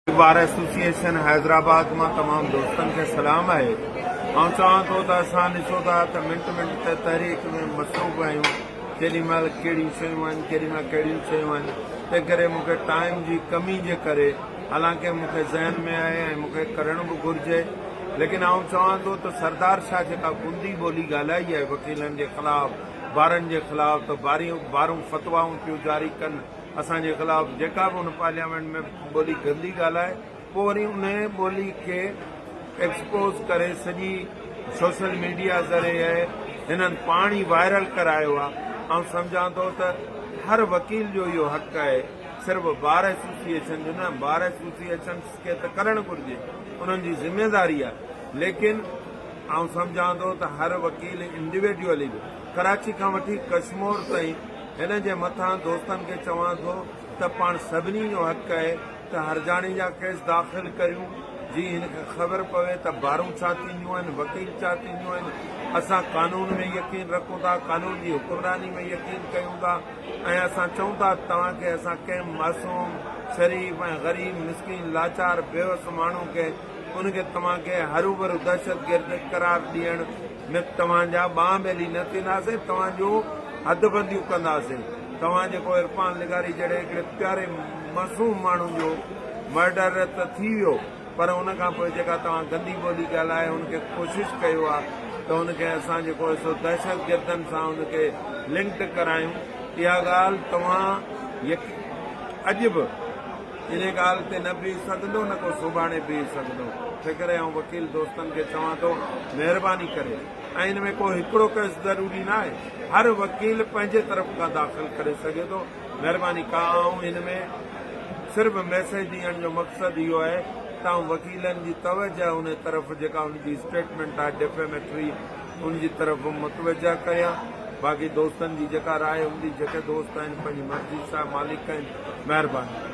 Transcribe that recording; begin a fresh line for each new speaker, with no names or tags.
Bar association Hyderabad مان تمام دوستن کي سلام آهي. آئون چوان ٿو ته اسان ڏسو ٿا ته منٽ منٽ تي تحريڪ ۾ مصروف آهيون ڪيڏي مهل ڪهڙيون شيون آهن ڪيڏي مهل ڪهڙيون شيون آهن تنهن ڪري مون کي ٽائيم جي ڪمي جي ڪري حالانڪه مون کي ذهن ۾ آهي ۽ مون کي ڪرڻ به گهرجي ليڪن آئون چوان ٿو ته سردار شاهه جيڪا گندي ٻولي ڳالهائي آهي وڪيلن جي خلاف بارن جي خلاف ته باريون بارون فتوائون پيون جاري ڪن اسان جي خلاف جيڪا به ان پارليامينٽ ۾ ٻولي گندي ڳالهائي پوء وري انهي ٻولي کي ايڪسپوز ڪري سڄي سوشل ميڊيا ذريعي هنن پاڻ ئي وائرل ڪرايو آهي. آئون سمجهان ٿو ته هر وڪيل جو اهو حق آهي صرف بار ايسوسيئيشن جو نه بار ايسوسيئيشنس کي ته ڪرڻ گهرجي انهن جي ذميواري آهي ليڪن آئون سمجهان ٿو ته هر وڪيل انڊيويڊيولي به ڪراچي کان وٺي ڪشمور تائين هن جي مٿان دوستن کي چوان ٿو ته پاڻ سڀني جو حق آهي ته هرجاڻي جا ڪيس داخل ڪريون جي هن کي خبر پوي ته بارون ڇا ٿينديون آهن وڪيل ڇا ٿينديون آهن اسان قانون ۾ يقين رکون ٿا قانون جي حڪمراني ۾ يقين ڪيون ٿا ۽ اسان چئون ٿا توهان کي اسان ڪنهن معصوم شريف ۽ غريب مسڪين لاچار بيوس ماڻهو کي ان کي توهان کي هروڀرو دهشتگرد قرار ڏيڻ ۾ توهان جا ٻانهن ٻيلي نه ٿينداسين، توهان جون حد بنديون ڪنداسين. توهان جيڪو عرفان لغاري جهڙي هڪڙي پياري معصوم ماڻهو جو مرڊر ته ٿي ويو پر ان کان پوء جيڪا توهان گندي ٻولي ڳالهائي ان کي ڪوشش ڪيو آ ته ان کي اسان جيڪو آهي سو دهشتگردن سان ان کي لنڪڊ ڪرايون اها ڳالهه توهان اڄ به انهيء ڳالهه تي نه بيهي سگهندو نه ڪو سڀاڻي بيهي سگهندو. تنهنڪري آئون وڪيل دوستن کي چوان ٿو مهرباني ڪري ۽ ان ۾ ڪو هڪڙو ڪيس ضروري ناهي هر وڪيل پنهنجي طرف کان داخل ڪري سگهي ٿو مهرباني ڪا آئون هن ۾ صرف ميسيج ڏيڻ جو مقصد اهو آهي ته آئون وڪيلن جي توجهه ان طرف جيڪا ان جي اسٽيٽمينٽ آهي ڊيفيميٽري ان جي طرف متوجهه ڪريان باقي دوستن جي جيڪا راء هوندي جيڪي دوست آهن پنهنجي مرضي سان مالڪ آهن مهرباني.